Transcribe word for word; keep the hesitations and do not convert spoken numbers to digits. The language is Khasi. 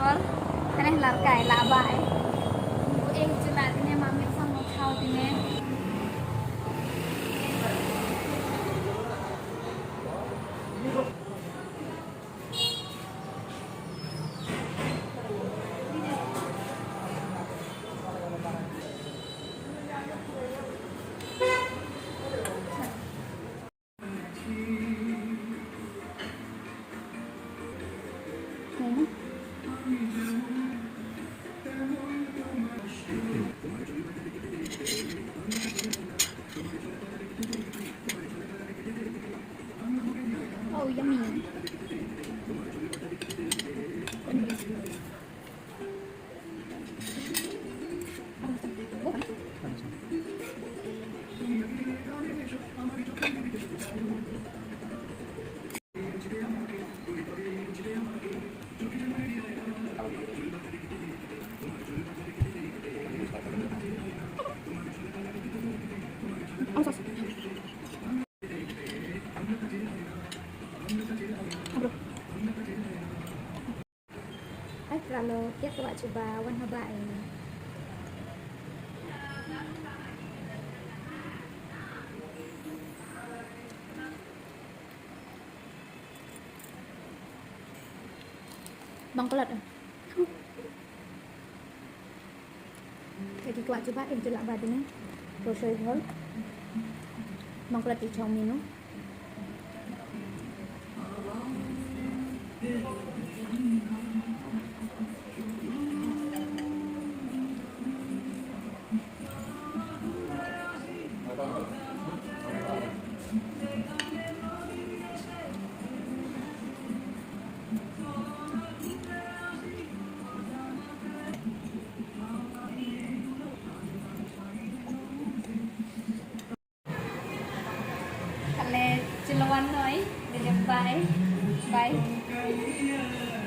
Kane lar kai la bai. Eng jula tine ma mit sang mo khau tine. Oh, yummy. Ai, pralo, ïa ka wah chuba, wan haba ai. Bang kulat. Ka ki kwah chuba, em chuba ba dine. Ko shoi hol. Bang kulat ki chow menu. Ale, chilawan noi, bye bye. Bye.